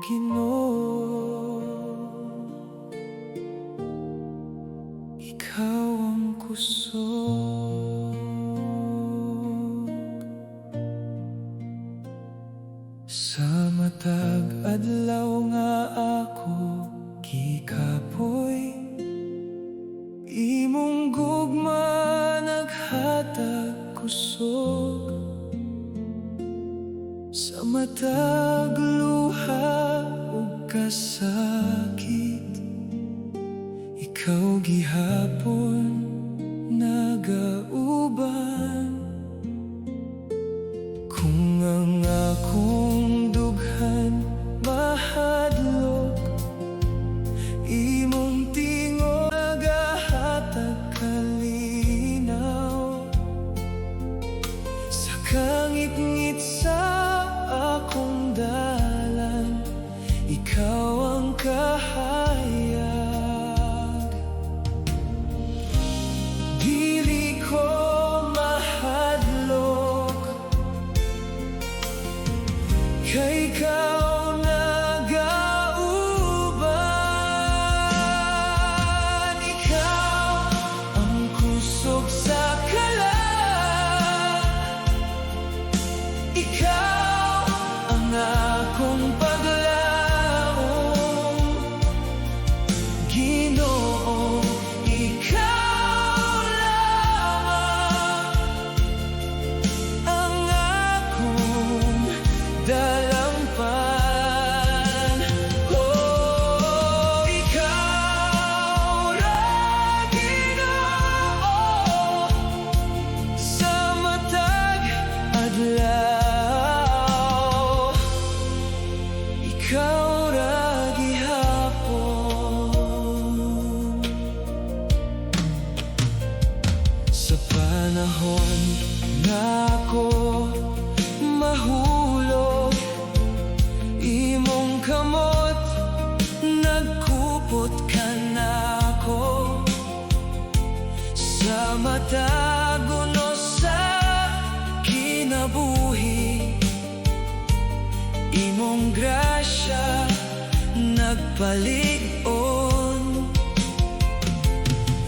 Ginoo. Ikaw ang kusog. Sa matag adlaw nga ako gikapoy, imong gugma naghatag kusog. Sa matag luha ug kasakit, ikaw gihapon nagauban. Kung ang akong dughan mahadlok, imong tingog nagahatag kalinaw. Sa kangitngit sa akong dalan, ikaw ang kahayag. Dili ko mahadlok kay ikaw nagauban. Ikaw ang kusog sa kalag. Ikaw ang akong paglaom. Ginoo, ikaw lamang ang akong dalampan. Oh, ikaw ra, Ginoo, sa matag adlaw. Ikaw ra gihapon. Sa panahon nga ako mahulog, imong kamot nagkupot kanako. Sa matag unos sa kinabuhi, imong grasya nagpalig-on.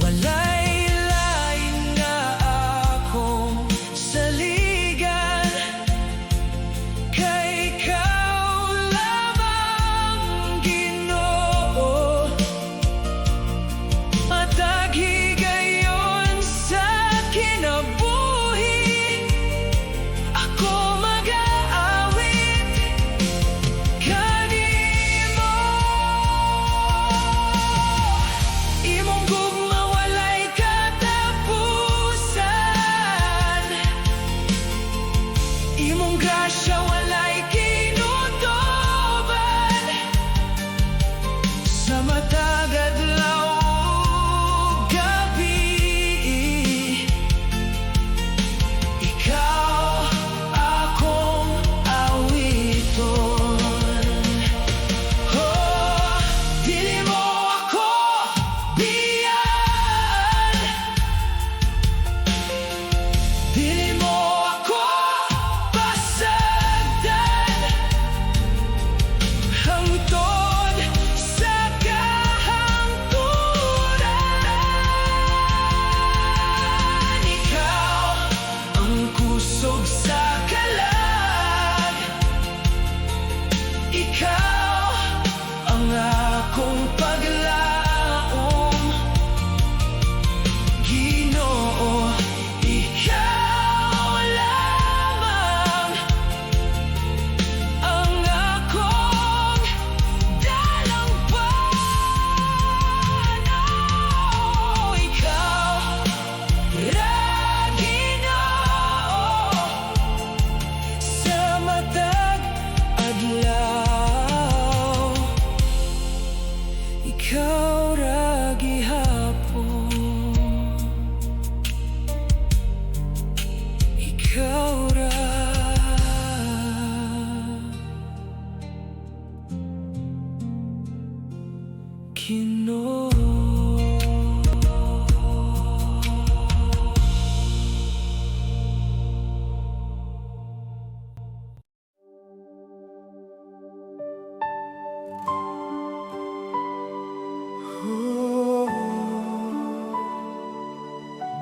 Walay lain nga akong saligan kay ikaw lamang, Ginoo. Matag higayon sa kinabuhi, ako mag-aawit kanimo.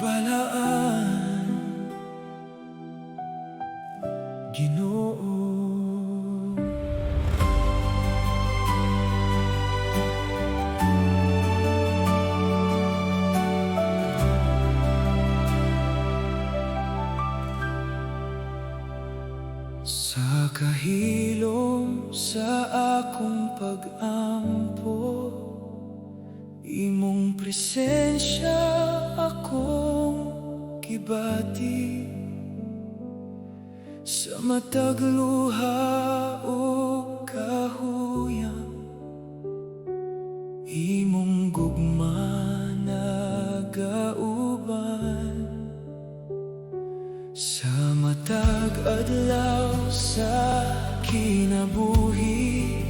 Balaan, Ginoo. Sa kahilom sa akong pag-ampo, imong presensya akong gibati. Sa matag luha o kahuyang, imong gugma nagauban. Sa matag adlaw sa kinabuhi,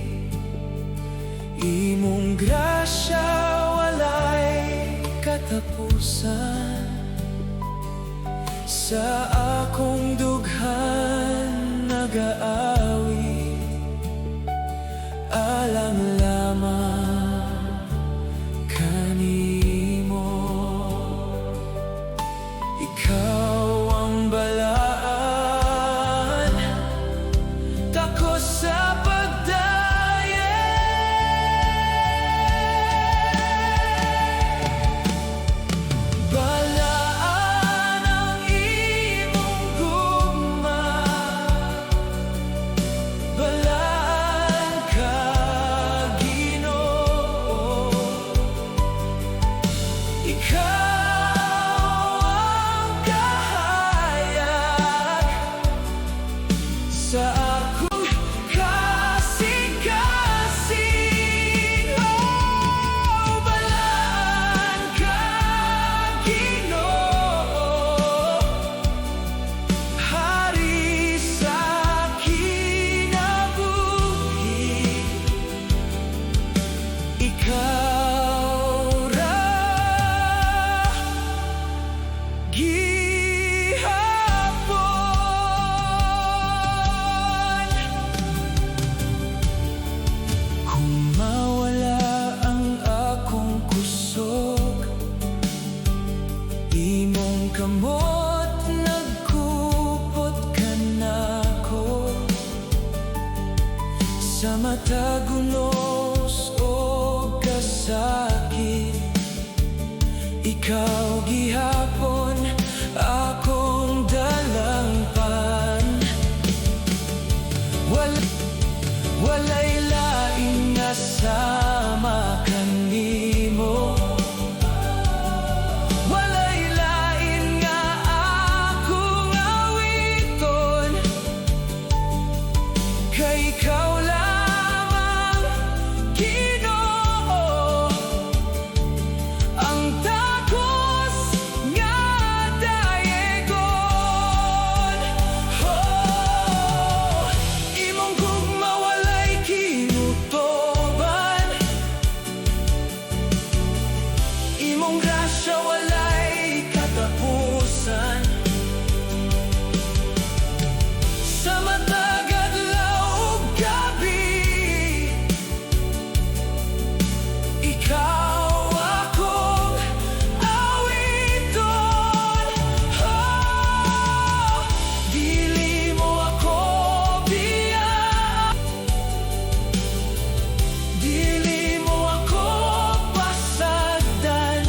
imong grasya walay katapusan. Sa akong dughan nagaawi, alang lamang kanimo. Ikaw ang balaan, takos sa pagdayon. Balaan ang imong gugma, balaan ka, Ginoo. Ikaw ang kahayag sa akong kasing-kasing. Oh, balaan ka, Ginoo, hari sa kinabuhi. Ikaw ra gihapon. Kung mawala ang akong kusog, imong kamot nagkupot kanako. Sa matag unos o kasakit, ikaw gihapon akong dalangpan. Walay lain nga sama kanimo, walay lain nga akong awiton, kay ikaw lamang, Ginoo, ang takos nga dayegon. Oh, imong gugma walay kinutoban, imong grasya walay katapusan. Sa matag adlaw ug gabi, ikaw akong awiton. Oh, dili mo ako biyaan, dili mo ako pasagdan.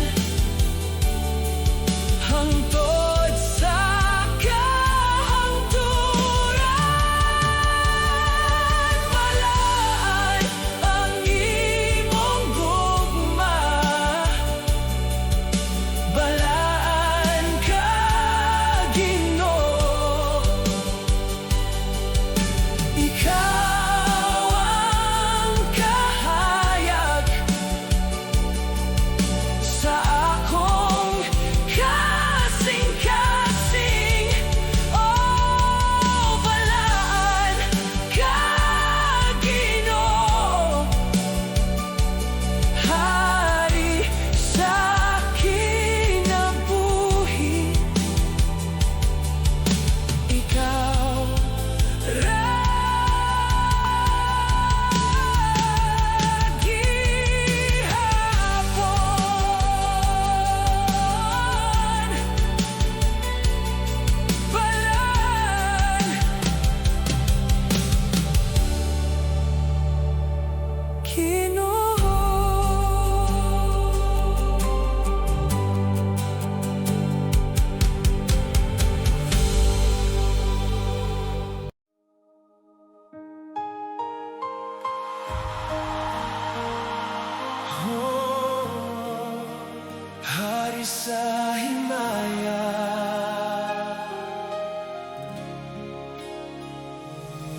Hari sa himaya,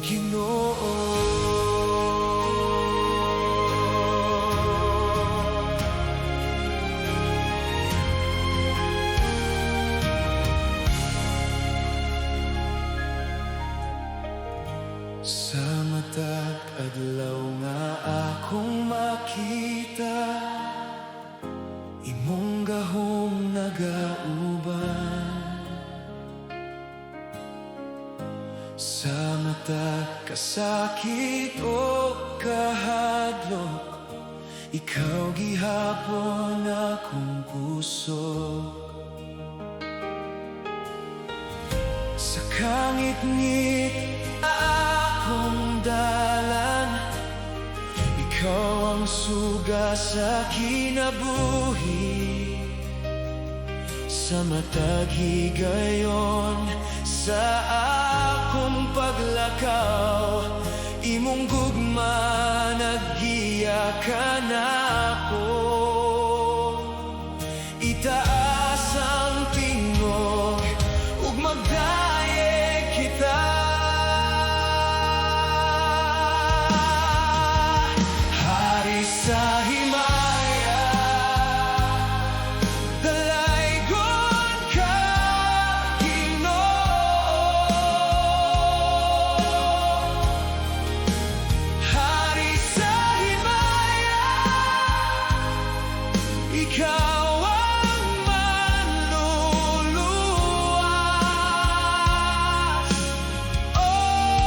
Ginoo. Sa matag adlaw nga akong makita, imong gahom nagauban. Sa matag kasakit o kahadlok, ikaw gihapon akong kusog. Sa kangitngit akong dalan, ikaw ang suga sa kinabuhi. Sa matag higayon sa akong paglakaw, imong gugma naggiya kanako. Itaas ang tingog ug magdayeg kita. Hari sa himaya, dalaygon ka, Ginoo. Hari sa himaya, ikaw ang manluluwas. Oh,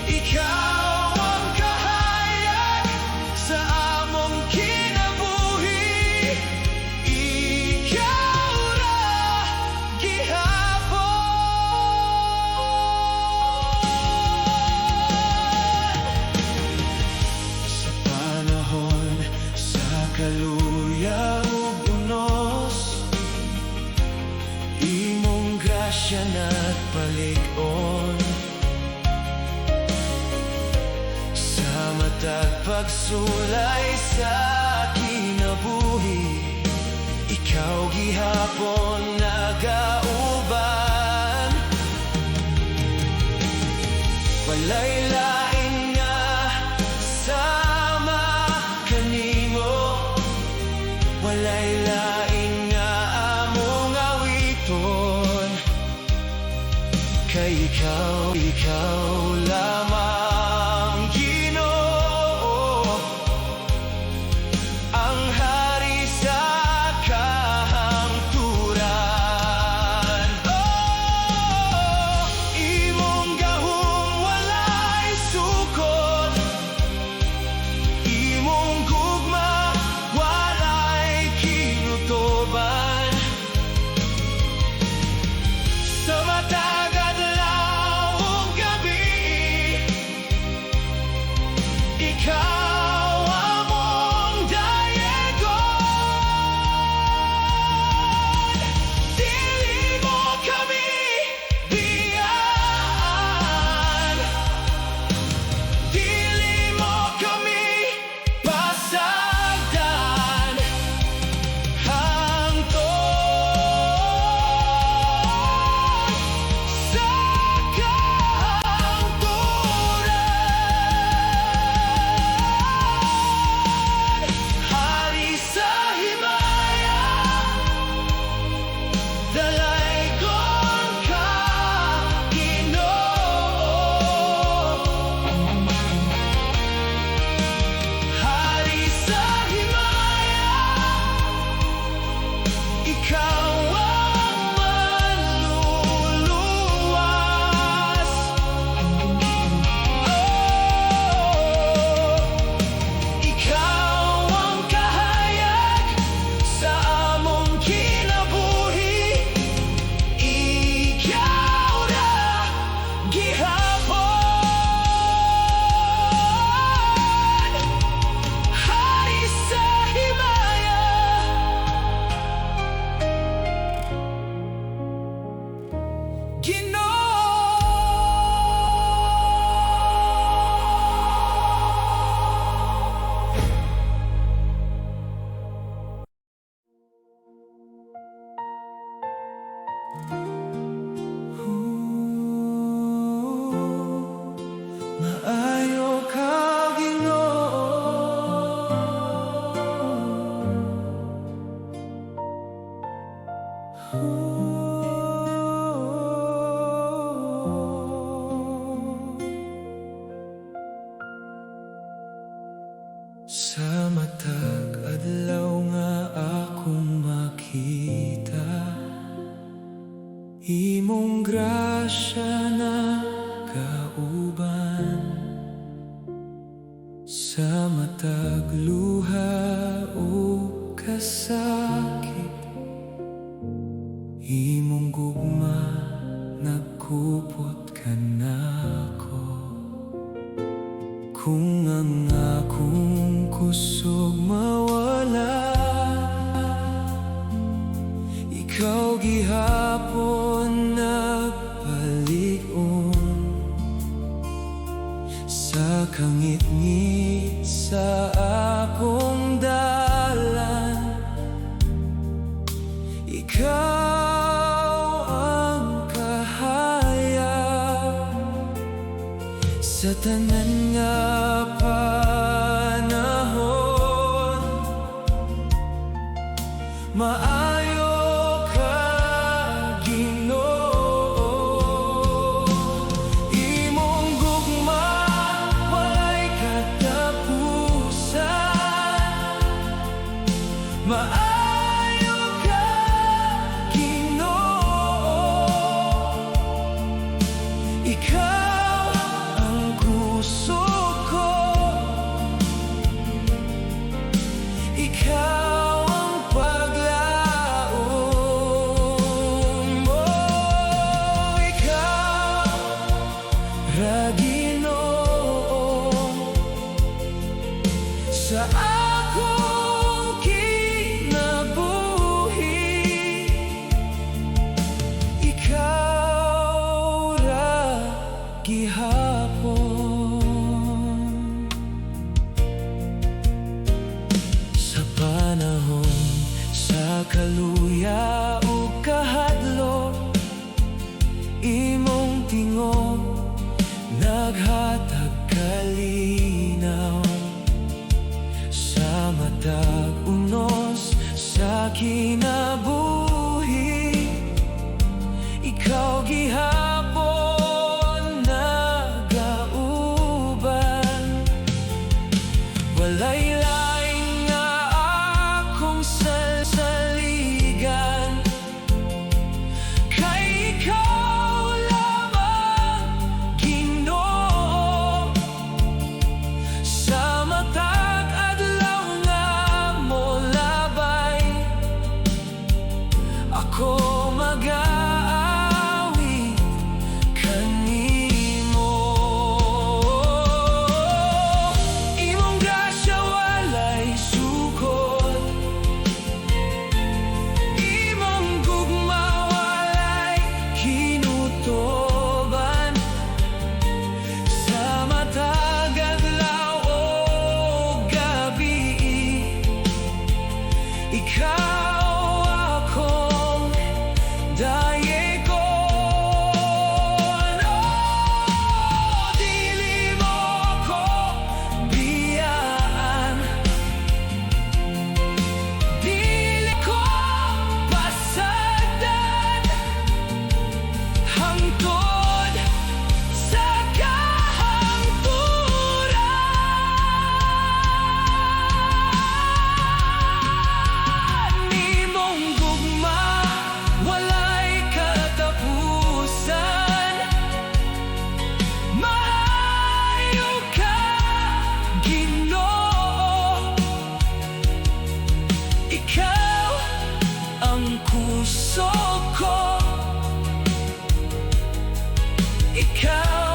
ikaw ang kahayag sa among kinabuhi. Ikaw ra gihapon. Sa panahon sa kaluya ug unos, imong grasya nagpalig-on. Sa matag pagsulay sa kinabuhi, ikaw gihapon nagauban. Walay lain nga sama kanimo, walay lain nga among awiton. Kay ikaw, ikaw lamang, Ginoo, ang hari sa kahangturan. Oh, imong gahom walay sukod, imong gugma walay kinutoban. Sa matag adlaw ug gabi, Oh. Sa matag adlaw nga akong makita, imong grasya na kauban. Sa matag luha o kasakit, imong gugma nagkupot kanako. Kung ang akong kusog mawala, ikaw gihapon nagpalig-on. Sa kangitngit sa akong dalan, ikaw ang kahayag. Sa tanan nga panahon, maayo ka, Ginoo. Imong gugma walay katapusan. Maayo ka, Ginoo. Ikaw ang kusog ko. Ikaw ang paglaom mo. Ikaw ra, Ginoo, sa akong kinabuhi. Ikaw ra gihapon. Sa panahon sa kaluya ug kahadlok, imong tingog naghatag kalinaw. Sa matag unos sa kinabuhi, ikaw gihapon nagauban. Walay laing nga akong saligan kay ikaw lamang, Ginoo. Sa matag adlaw nga molabay, ako mag-aawit kanimo. Imong grasya walay sukod. Imong gugma walay kinutoban. Sa matag adlaw o gabi, ikaw akong daygon. Oh, dili mo ko biyaan. Dili ko pasagdan hangtod sa kahangturan. Imong gugma walay katapusan. Maayo ka, Ginoo. Ikaw ang kusog ko. Ikaw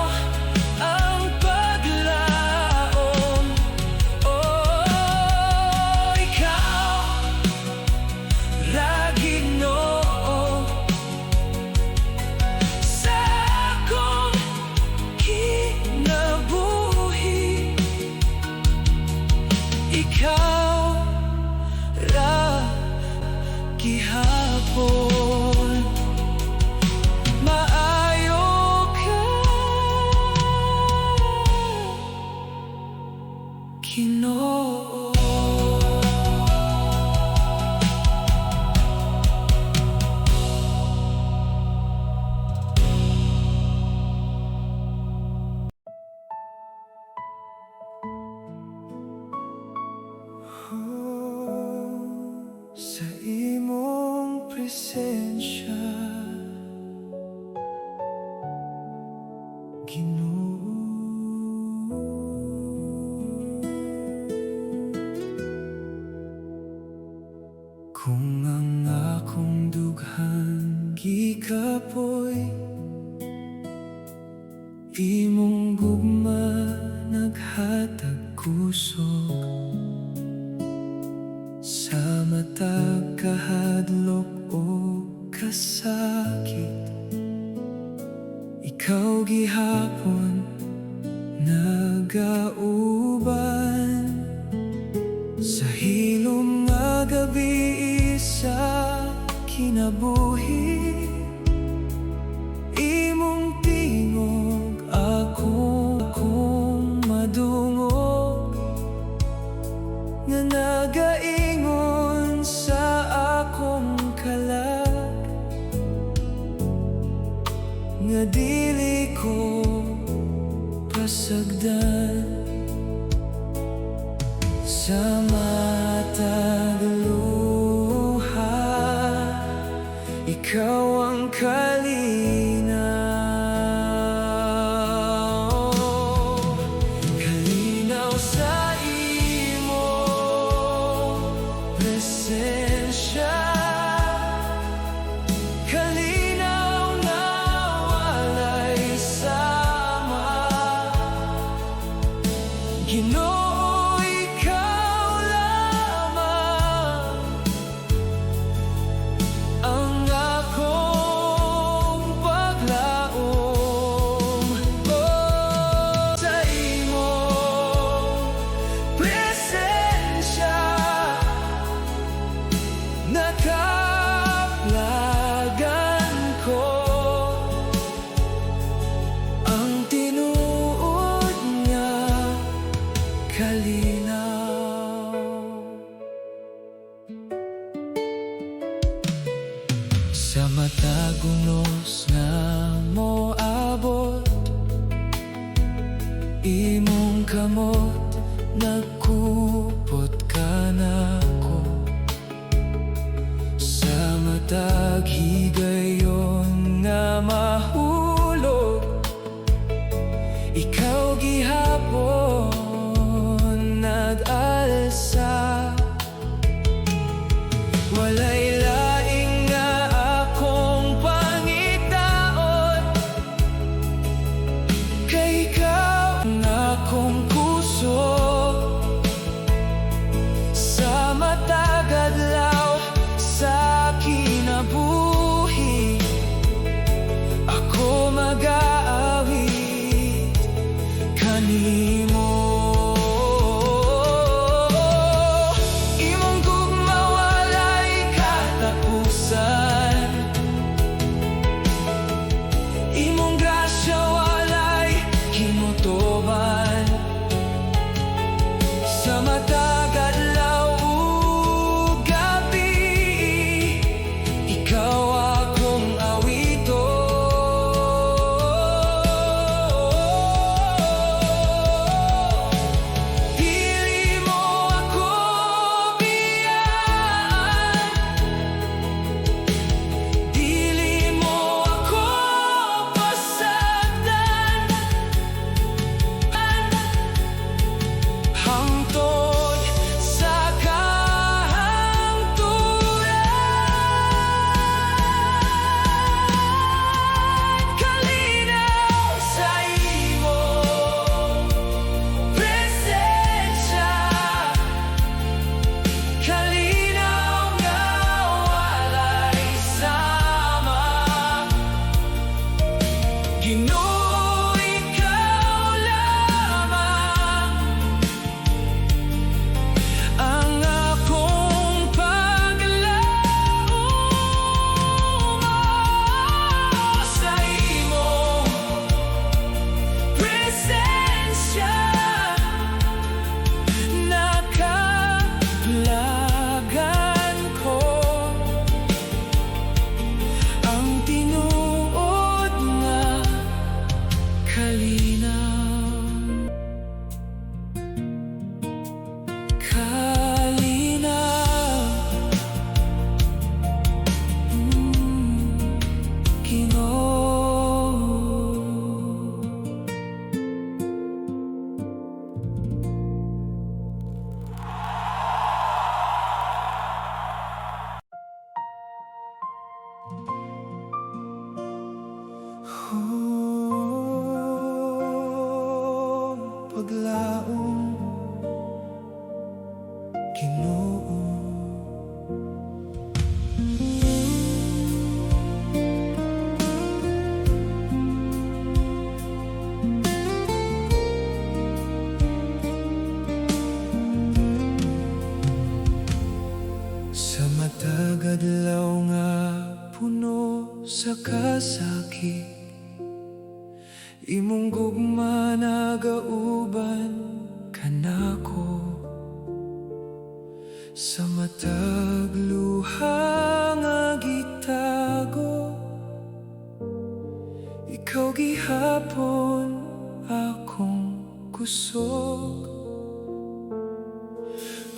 ang paglaom. Oh, ikaw ra, Ginoo, sa akong kinabuhi. Ikaw ra gihapon. Maayo ka. Presensya, Ginoo. Kung ang akong dughan gikapoy, imong gugma naghatag kusog. Sa matag kahadlok o kasakit, ikaw gihapon nagauban. Sa hilom nga gabi sa kinabuhi, imong tingog akong madungog nga nagaingon sa akong kalag nga dili ko pasagdan. Sa matag luha, ikaw ang kalinaw. Kalinaw sa imong presensya, kalinaw nga walay sama. Ginoo, ikaw lamang ang akong paglaom. Oh, sa imong presensya, nakaplagan ko ang tinuod nga kalinaw. Sa matag unos nga moabot, imong kamot nagkupot kanako. Sa matag higayon nga mahulog, ikaw gihapon nag-alsa. Walay laing nga akong pangitaon, kay ikaw ang akong kusog. Sa matag adlaw nga puno sa kasakit, imong gugma nagauban kanako. Sa matag luha nga gitago, ikaw gihapon akong kusog.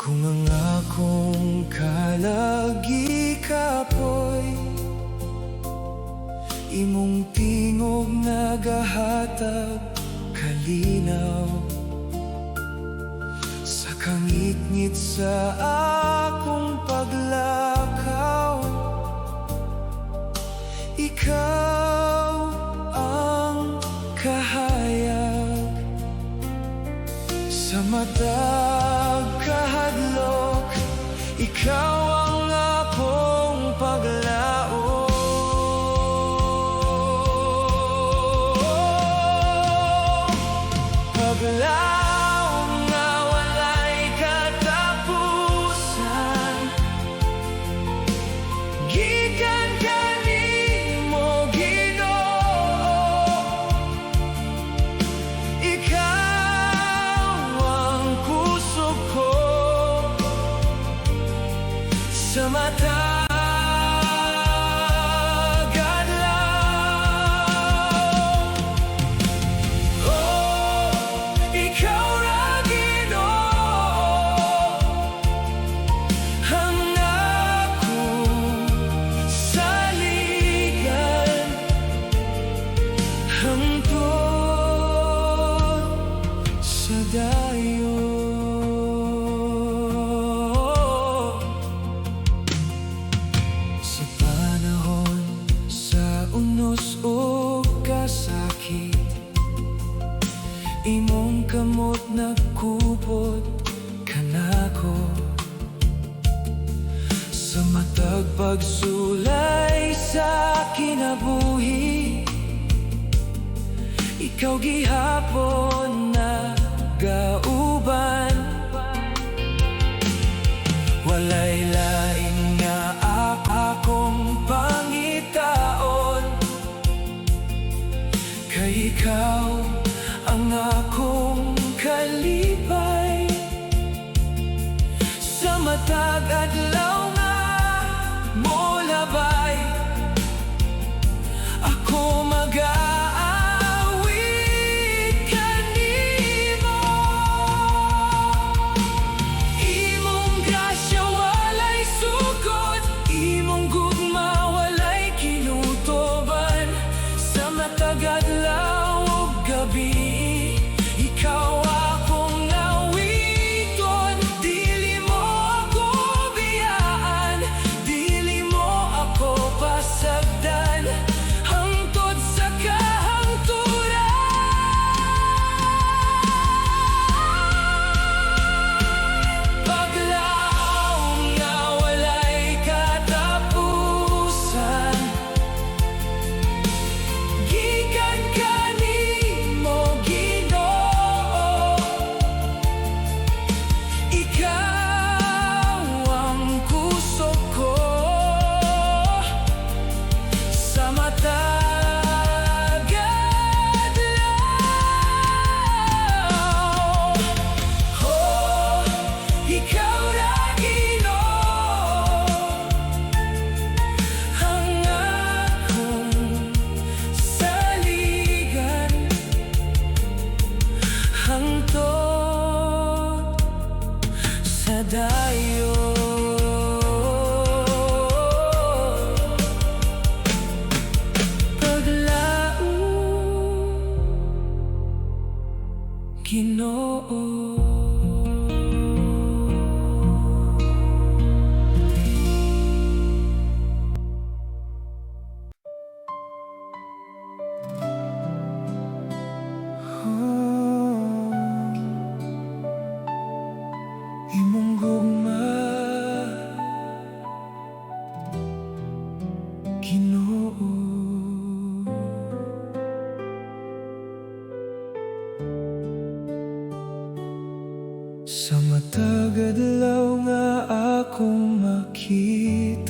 Kung ang akong kalag gikapoy, imong tingog nagahatag kalinaw. Sa kangitngit sa akong paglakaw, ikaw ang kahayag. Sa matag kahadlok, ikaw ang akong paglaom, paglaom nga walay katapusan. Gikan kanimo, Ginoo. Ikaw ang kusog ko. Sa matag adlaw, oh, ikaw ra, Ginoo, ang akong saligan hangtod sa dayon. Sa panahon sa unos o kasakit, imong kamot nagkupot kanako. Sa matag pagsulay sa kinabuhi, ikaw gihapon nagauban. Walay lain nga akong pangitaon, kay ikaw ang akong kalipay. Sa matag adlaw nga molabay, ako mag-aawit kanimo.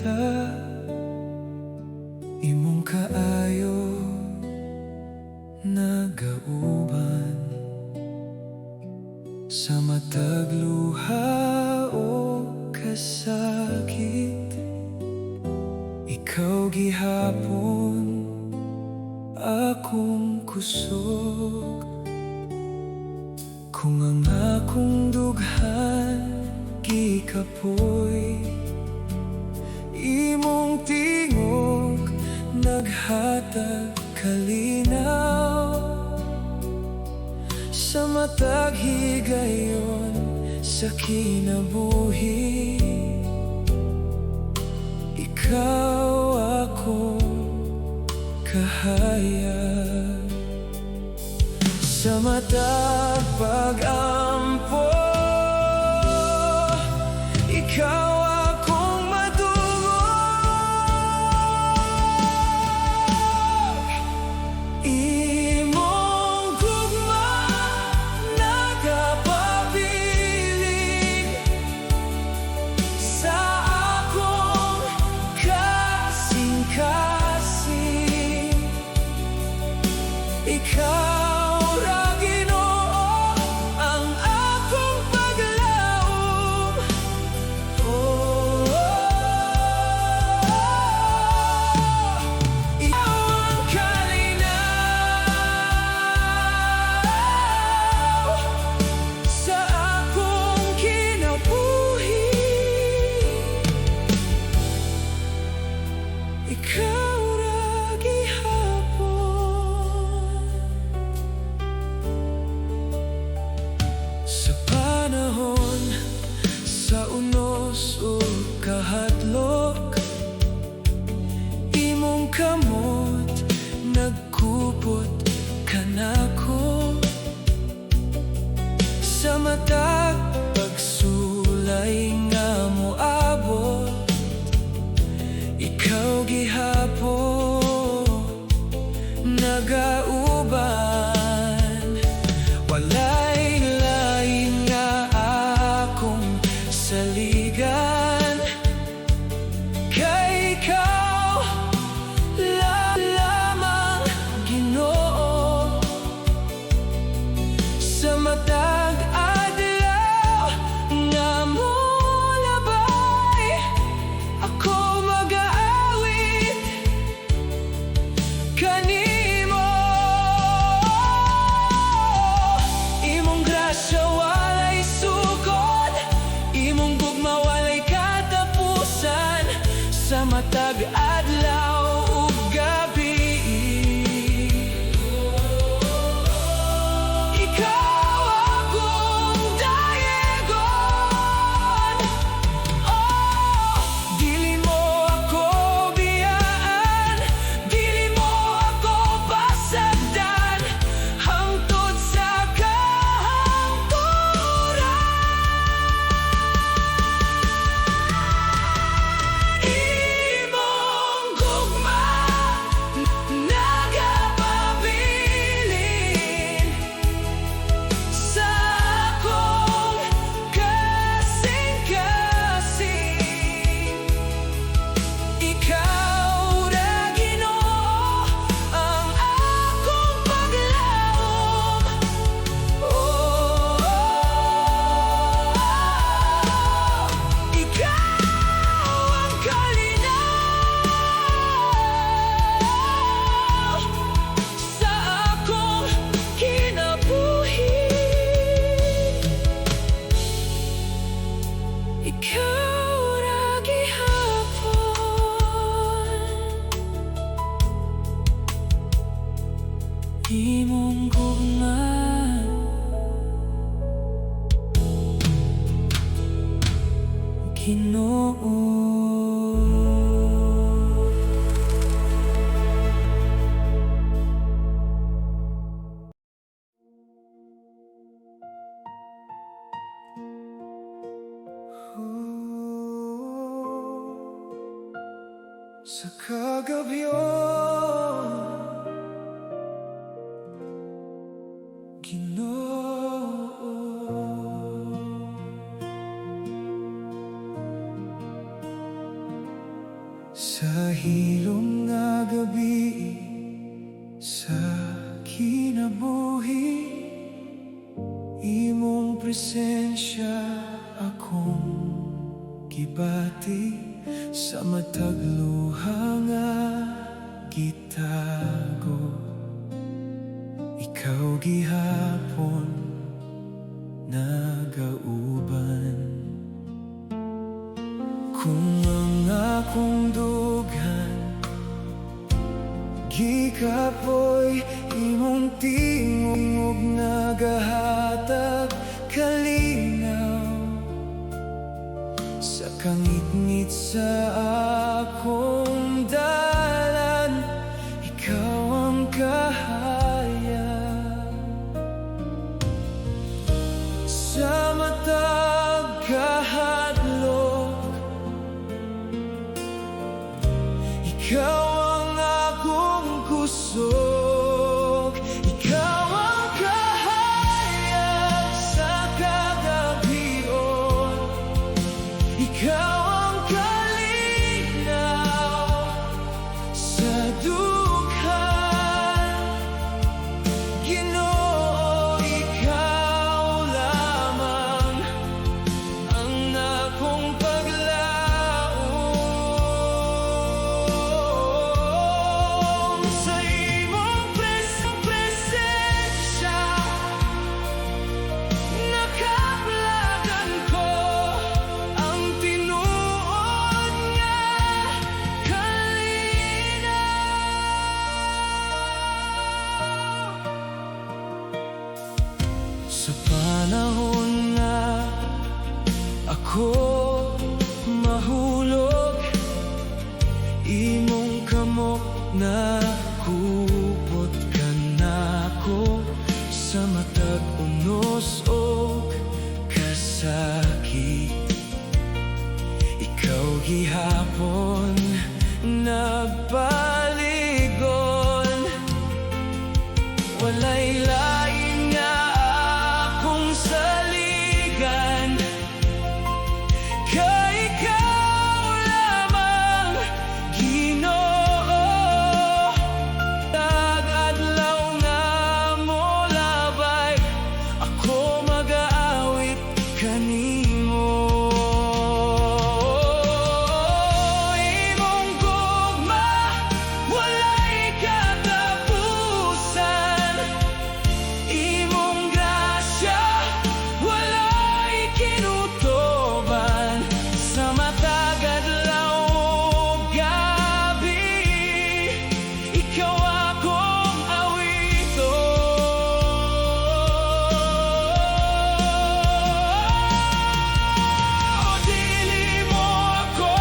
mata, imong kaayo nagauban sa matag luha o kasakit. Ikaw gihapon akong kusog. Kung ang akong dughan gikapoy, imong tingog naghatag kalinaw sa matag higayon sa kinabuhi. Ikaw akong kahayag sa matag pag-ampo. Ikaw akong madungog. Imong gugma nagapabilin sa akong kasing-kasing. Ikaw ra, Ginoo, ang akong paglaom. Oh, ikaw ang kalinaw sa akong kinabuhi. Ikaw ra gihapon. Sa panahon sa unos ug kahadlok, imong kamot nagkupot kanako. Sa matag pagsulay nga moabot, ikaw gihapon nagauban. Walay lain nga akong saligan kay ikaw lamang, Ginoo. Sa matag adlaw nga molabay, ako magaawit kanimo. Imong grasya walay sukod, imong gugma walay katapusan sa matag adlaw ug gabi. Ikaw akong dayegon. Oh, dili mo ako biyaan, dili mo ako pasagdan hangtod sa kahangturan. Imong gugma nagapabilin sa akong kasing-kasing. Ikaw ra, Ginoo, ang akong paglaom. Oh, ikaw ang kalinaw sa akong kinabuhi. Ikaw ra gihapon. Imong gugma, Ginoo. Sa kagabhion, Ginoo, Sa hilom nga gabi sa kinabuhi, imong presensya akong gibati. Sa matag luha nga gitago, ikaw gihapon nagauban. Kung ang akong dughan gikapoy, imong tingog nagahatag kalinaw. Sa kangitngit sa akong dalan, ikaw ang kahayag. Sa matag kahadlok, ikaw ang akong kusog. Ikaw ang kahayag sa kagabhion. Ikaw ang kalinaw sa dughan. Ginoo, ikaw lamang ang akong paglaom. Sa imong presensya, nakaplagan ko ang tinuod nga kalinaw. Sa panahon nga ako mahulog, imong kamot nagkupot kanako. Sa matag unos og kasakit, ikaw gihapon nagpaligon. Walay lain nga akong saligan kay ikaw lamang, Ginoo. Tag adlaw nga molabay, ako magaawit kanimo. Imong gugma walay katapusan. Imong grasya walay kinutoban. Sa matag adlaw ug gabi, ikaw akong awiton. Dili mo ako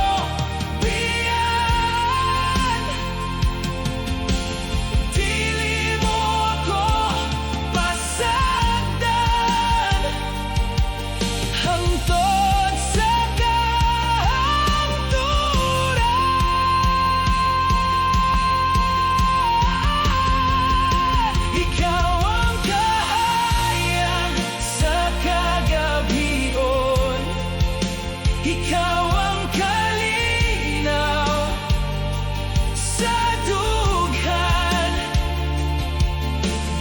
biyaan. Dili mo ako pasagdan hangtod sa kahangturan. Ikaw ang kahayag sa kagabhion. Ikaw ang kalinaw sa dughan.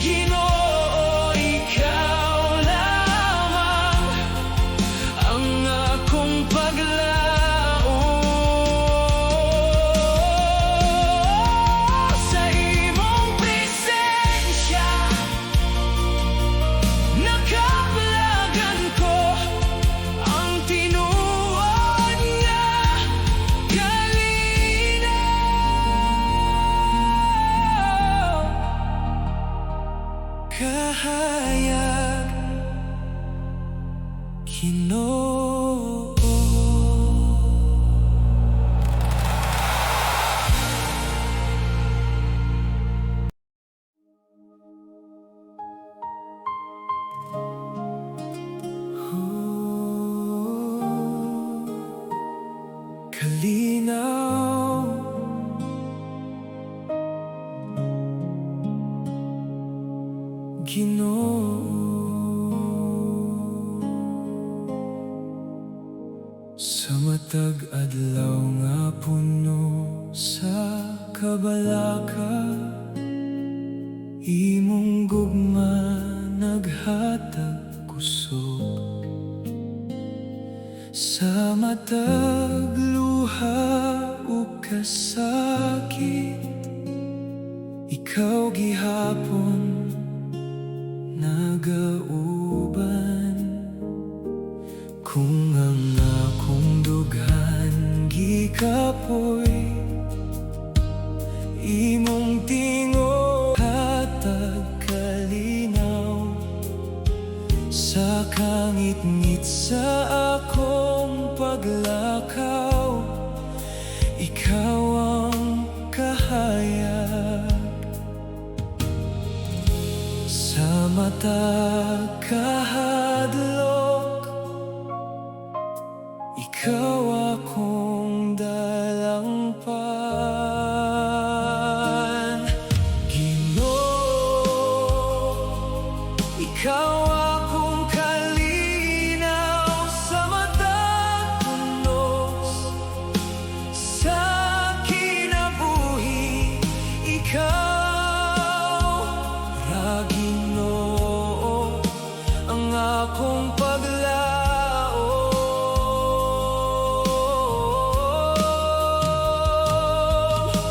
Ginoo, ikaw lamang ang akong paglaom. Sa imong presensya, nakaplagan ko ang tinuod nga kalinaw. Kahayag, Ginoo. Oh, kalinaw, Ginoo. Sa matag adlaw nga puno Kabalaka, imong gugma naghatag kusog. Sa matag luha ug kasakit, ikaw gihapon nagauban. Kung ang akong dughan gikapoy, imong tingog hatag kalinaw. Sa kangitngit sa akong paglakaw, ikaw ang kahayag. Sa matag kahadlok, ikaw akong dalangpan. Ginoo, ikaw akong kalinaw sa matag punos. Sa kinabuhi, ikaw ra, Ginoo, ang akong paglaom.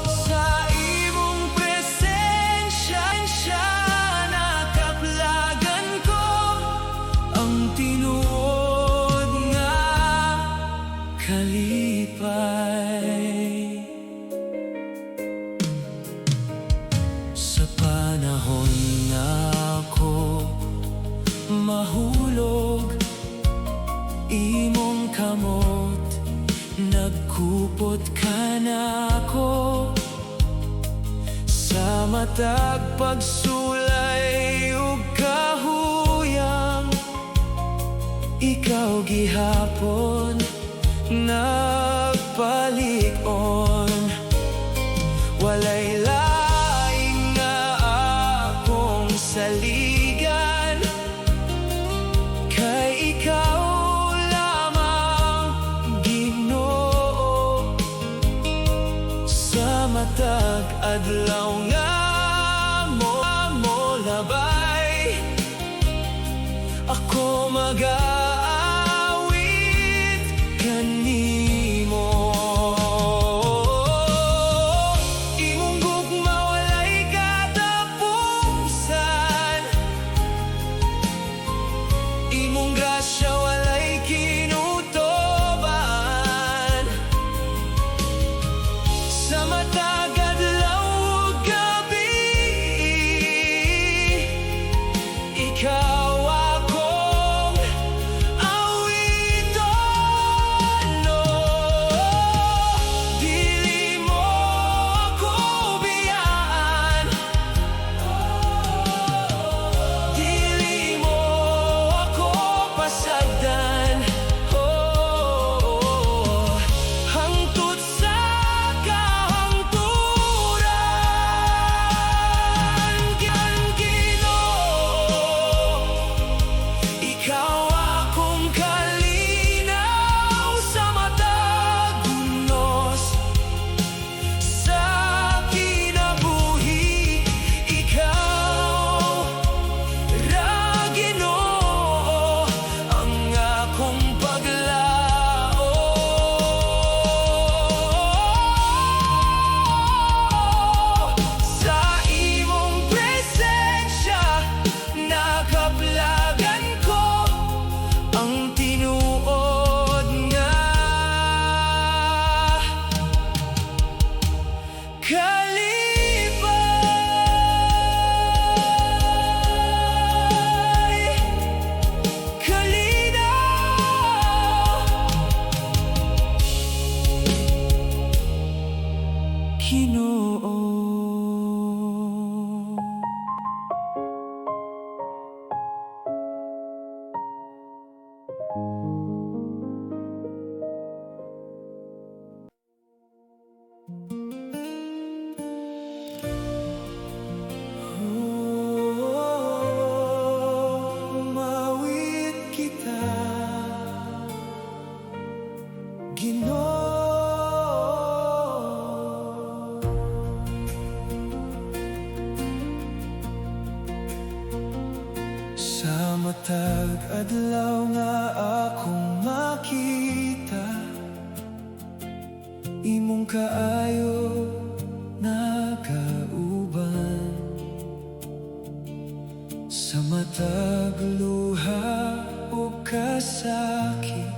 Sa imong presensya, nakaplagan ko ang tinuod nga kalipay. Sa panahon nga ako mahulog, imong kamot nagkupot kanako. Sa matag pagsulay ug kahuyang, ikaw gihapon nagpalig-on. Walay laing nga akong saligan kay ikaw lamang, Ginoo. Sa matag adlaw nga mo labay, ako mag-aawit kanimo. Imong gugma walay katapusan, imong grasya walay kinutoban. Sa matag adlaw ug gabi, ikaw akong awiton. Dili mo ako biyaan, dili mo ako pasagdan. Oh, hangtod sa kahangturan. Ginoo, ikaw akong kalinaw sa matag unos. Sa kinabuhi, ikaw ra, Ginoo, ang akong paglaom. Sa imong presensya, nakaplagan ko ang tinuod nga kalipay, kalinaw. Ginoo. Oh, maawit kita, Ginoo. Matag adlaw nga akong makita, imong kaayo nagauban sa matag luha ug kasakit.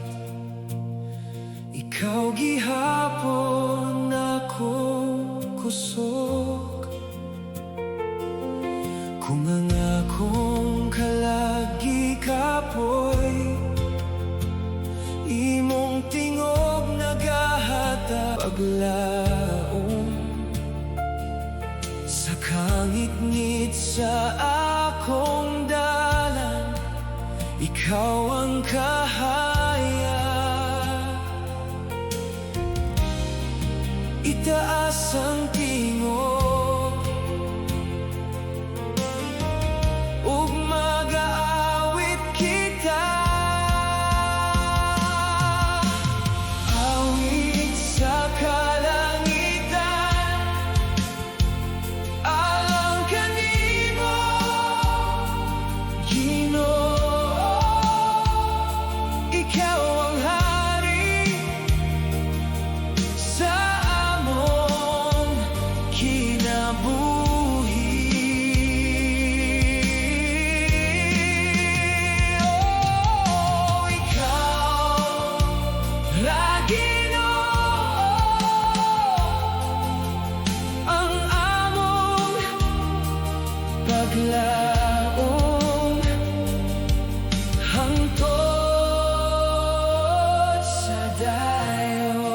Ikaw gihapon akong kusog. Kung ang akong kalag gikapoy, imong tingog nagahatag paglaom. Sa kangitngit sa akong dalan, ikaw ang kahayag. Itaas ang tingog ug magaawit kita. Awit sa kalangitan alang kanimo, Ginoo. Ikaw ang hari sa among kinabuhi. Oh, ikaw ra, Ginoo, ang among paglaom hangtod sa dayon.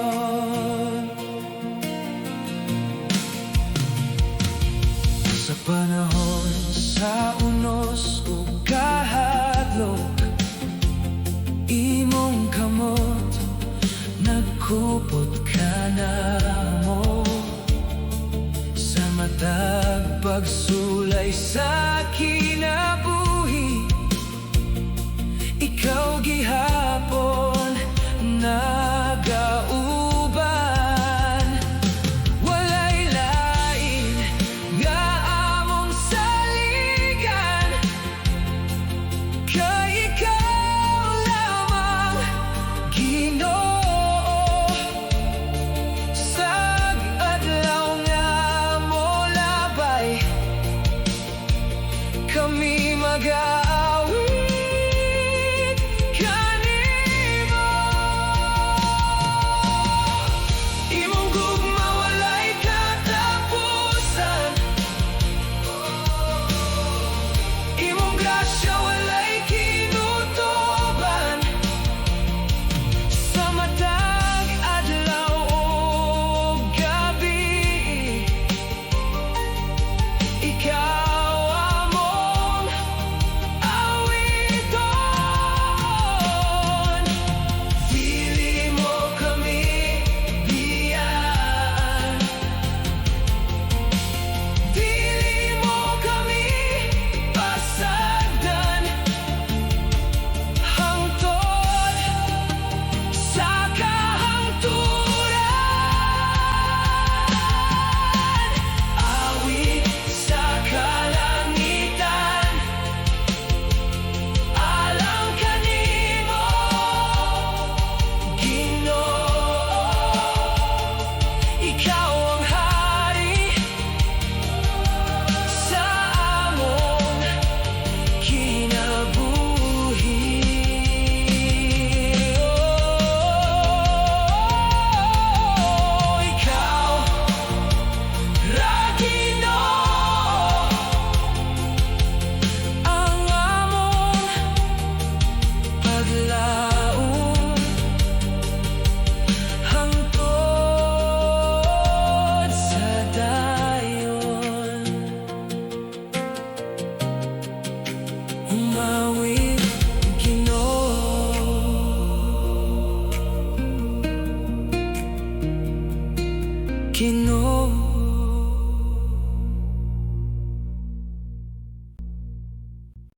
Sa panahon sa unos ug kahadlok, imong kamot nagkupot kanamo. Sa matag pagsulay sa kinabuhi, ikaw gihapon nagauban. Walay lain nga among saligan kay ikaw lamang, Ginoo. Sa adlaw nga molabay, kami magaawit kanimo. Imong gugma walay katapusan, imong grasya walay kinutuban. Sa matag adlaw ug gabi, ikaw among awiton. Dili mo kami biyaan, dili mo kami pasagdan hangtod sa kahangturan. Awit sa kalangitan alang kanimo, Ginoo. Ikaw